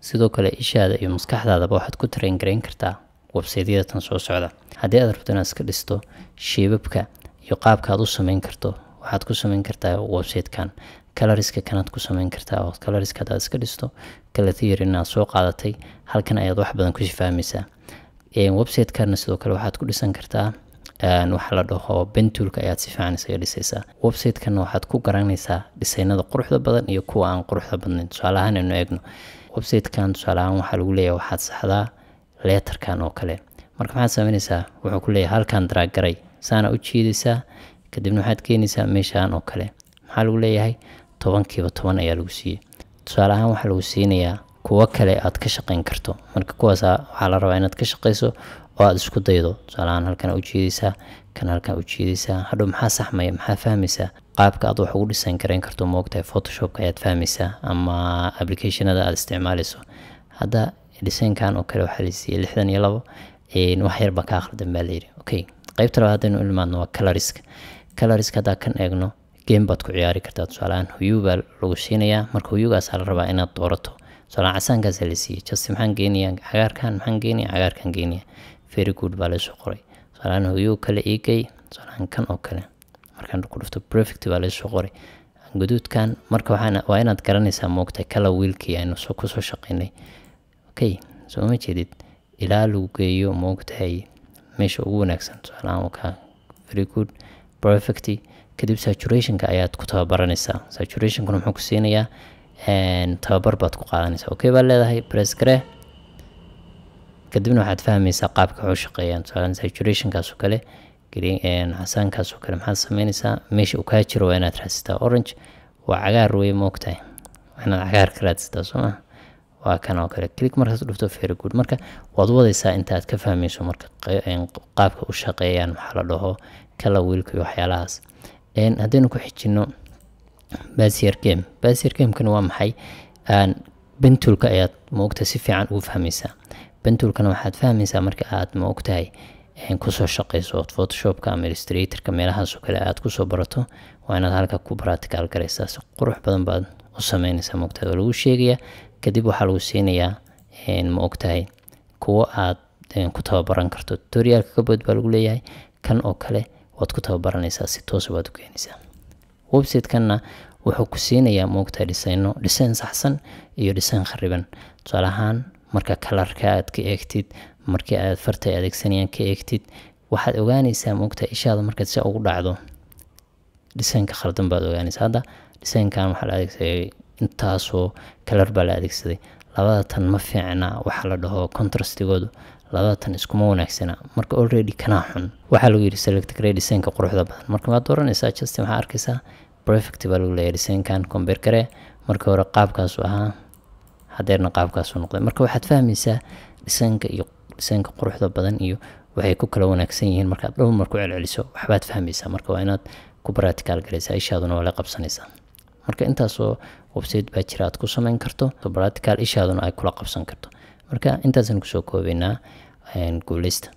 Sidoo kale ishaada iyo maskaxdaadaba waxaad ku train garayn kartaa websiteyada tan soo socda. Haddii aad rabto inaad iska dhisto shapeabka iyo qaabka aad u sameyn karto, waxaad ku sameyn kartaa websitekan. Colorska kanaad ku sameyn kartaa, oo colorska hadaad iska dhisto, color theory inaad soo qaadatay, halkan ayaad wax badan kusii fahmaysaa. Website-kana sidoo kale waxaad ku dhisan kartaa waxa la dhaho pen toolka ayaad si fiican isaga dhisaysaa. Website-kana waxaad ku garanaysaa designada quruxda badan iyo kuwa aan quruxda badnayn. Tusaale ahaan aynu eegno website-kan. Tusaale ahaan waxaa lagu leeyahay waxaad saxdaa letterkan oo kale. Marka maxaad sameynaysaa? Wuxuu ku leeyahay halkan drag garay, saana u jiidaysaa, kadibna waxaad keenaysaa meeshaan oo kale. Maxaa lagu leeyahay? 10-kiiba 10 ayaa lagu siiyey. Tusaale ahaan waxaa lagu siinayaa kuwo kale aad ka shaqeyn karto. Marka kuwaasa waxaa la rabaa inaad ka shaqeyso oo aad isku daydo. Tusaale ahaan halkan u jiidaysaa, kan halkan u jiidaysaa. Hadhow maxaa saxmaya? Maxaa fahmaysaa? Qaabka aad wax ugu dhisan karayn karto, moogtahay, Photoshopka ayaad fahmaysaa ama applicationada aad isticmaalayso. Hadda designkan oo kale waxaa la siiyey 62. Wax yar baa kaa khaldan baa layidhi. Okay, qaybta labaad haddaynu u imaadno waa colorska. Colorska haddaa kan eegno, game baad ku ciyaari kartaa. Tusaaleahaan hue baa lagu siinayaa. Marka huegaasaa la rabaa inaad doorato. Tusaalehaan casaankaasaa la siiyey. Just maxaan geenayaa? Cagaarkan maxaan geenaya? Cagaarkan geenaya. Very good baa laysoo qoray. Tusaaleahaan hue kale iigay, tusaaleahaan kan oo kale markaan ku dhufto, perfect baa laysoo qoray. Guduudkan marka waxaan waa inaad garanaysaa, moogtahay, color wheelkii aynu soo kusoo shaqeynay. Okay, soo ma jeedid? Ilaa lagu geeyo, moogtahay, meesha ugu wanaagsan. Tusaaleahaan waa kaa, very good, perfect. Kadib saturationka ayaad ku tababaranaysaa. Saturationkuna muxuu ku siinayaa? Tababar baad ku qaadanaysaa. Okay baad leedahay, press garee, kadibna waxaad fahmaysaa qaabka wax u shaqeeyaan. Tusaalehaan saturationkaas oo kale, casaankaas oo kale, maxaad sameynaysaa? Meesha uu kaa jiro waa inaad raadsataa. Orange waa cagaar wey, moogtahay, waa inaad cagaar ka raadsataa, soo ma? Waa kan oo kale. Click markaas dhufto, very good. Marka waad wadaysaa inta aad ka fahmayso marka qaabka u shaqeeyaan maxaa la dhaho color wheelka iyo waxyaalahaas. Haddaynu ku xijino Bezier game. Bezier gamekana waa maxay? Pen toolka ayaad, maogtahay, si fiican ugu fahmaysaa. Pen toolkana waxaad fahmaysaa marka aad, maogtahay, kusoo shaqeyso ood Photoshopka ama Illustratorka meelahaas oo kale aad kusoo barato. Waa inaad halka ku practical garaysaa. Si qurux badan baad u sameynaysaa, maogtahay, waa lagu sheegayaa. Kadib waxaa lagu siinayaa, ma ogtahay, kuwo aad ku tababaran karto. Tutorialka ka bood baa lagu leeyahay. Kan oo kale waad ku tababaranaysaa, si toosa baad u keenaysaa. Website-kanna wuxuu ku siinayaa, maogtahay, dhisayno, design saxsan iyo design khariban. Tusaale ahaan marka colorka aad ka eegtid, markii aad farta ay adeegsanayaan ka eegtid, waxaad ogaanaysaa, maogtahay, ishaada markaad si ugu dhacdo designka khaldan baad ogaanaysaa. Hadda designkan waxaa la adeegsaday intaasoo color baa la adeegsaday. Labada tan ma fiicna, waxa la dhaho contrastigoodu labada tan iskuma wanaagsana. Marka already kanaa xun. Waxaa lagu yidhi select garee designka quruxda badan. Marka waad dooranaysaa. Just waxaa arkaysaa perfect baa lagu leeyahay. Designkan compare garee, marka hore qaabkaasu ahaa, hadeerna qaabkaasu noqday. Marka waxaad fahmaysaa designka iyo designka quruxda badan iyo waxay ku kala wanaagsan yihiin. Markaad dhowr mar ku celceliso, waxbaad fahmaysaa. Marka waa inaad ku practical garaysaa, ishaaduna waa la qabsanaysaa. Marka intaasoo website baa jira aad ku samayn karto practical, ishaaduna ay kula qabsan karto. Marka intaasaan kusoo koobaynaa. Guuleysta.